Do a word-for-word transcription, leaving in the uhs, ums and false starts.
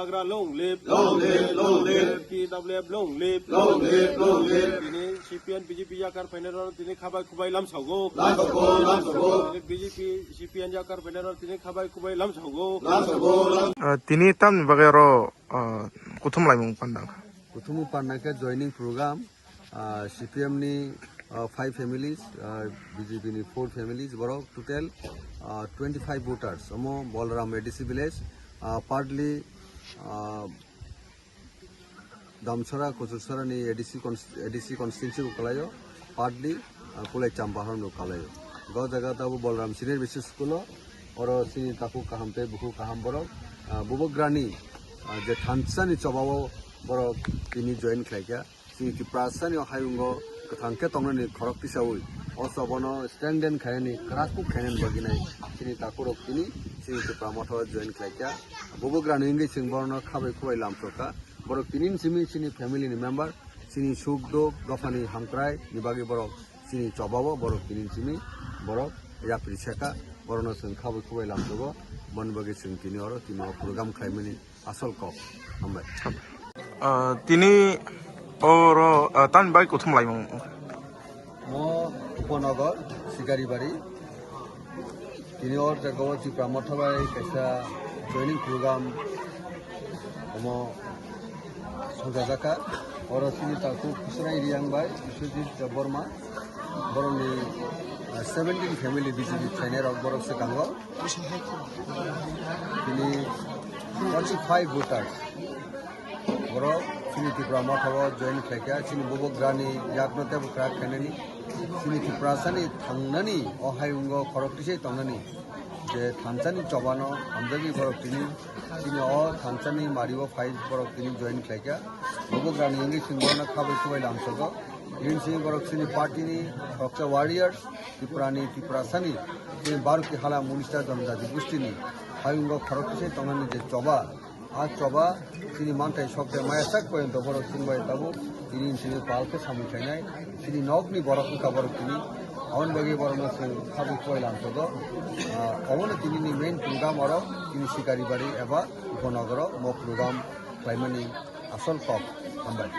Long live, long live, long live. T W F long live, long live, long live. Tini C P M B J P yakar phainai rok tini khabai khubai lamsago. Lamsago, lamsago. Tini B J P C P M yakar phainai rok tini khabai khubai lamsago. Lamsago, lam- Ah, tini tamni bagwi oro, ah, kuthum laimung pandang. Kuthum pandang khe joining program. Ah, C P M ni, ah, five families, ah, B J P ni four families, borok total, ah, twenty-five voters. Omo Bolram A D C village, ah, partly, ah, Damsara, Kuchursara ni A D C cons-, A D C constituency bo kalaio, partly, ah, Kulai Champahar no kalaio. Go jaga tabo Bolram Senior B C school o, oro chini takhuk kaham tei bukhuk kaham borok, ah, Bubagrani, ah, je thansa ni choba o borok tini join khlaikha. Chini Tiprasa ni o hayungo kwthang khe tongnani khorok tisaui o chobono strengthen khainani, kwrak kuk khainani bagwi nai chini takhurok tini chini Tipra Motha o join khlaikha. Bubagrani wngwi chwng borokno khabai khubai lamsokha. Borok tini simi chini family ni member, chini suk duk, dophani hamkrai ni bagwi borok chini choba o borok tini simi borok yapri seka, borokno chwng khabai khubai lamsogo. Boni bagwi chwng tini oro tini o program khlaimani asol kok. Hambai. Ah, tini oro, ah, tamni bai kuthum laimung. Mo Upanagar, Sikaribari. Tini or jaga o Tipra Motha bai kaisa joining program omo songjajakha. Oro chini takhuk Khusrai Riang bai Biswajit Debbarma. Borokni, ah, seventeen family B J P phainai rok borok se kango. Tini forty-five voters. Borok chini Tipra Motha o join khlaikha, chini Bubagrani yakno tei bwkra khainani, chini Tiprasani thangnani o hayungo khorok tisai tongnani je thansani chobano hamjagwi borok tini, chini o thansani mario phai borok tini join khlaikha. Bubagrani wngwi chwng borokno khabai khubai lamsogo. Bini simi borok chini party ni khoroksa warriors, Tripura ni, Tiprasani, chini Bharat ki hala Munista Janjati Gusti ni hayungo khorok tisai tongnani je choba, a choba chini manthai sok tei maya sak poyonto borok chwng bai tabuk tini simi pal khe samung khainai, chini nok ni borok wngkha borok tini, aboni bagwi borok no chwng khabui koi lamsogo. Ah, obono tini ni main program oro tini Sikaribari eba Upanagaro mo program khlaimani asol kok. Hambai.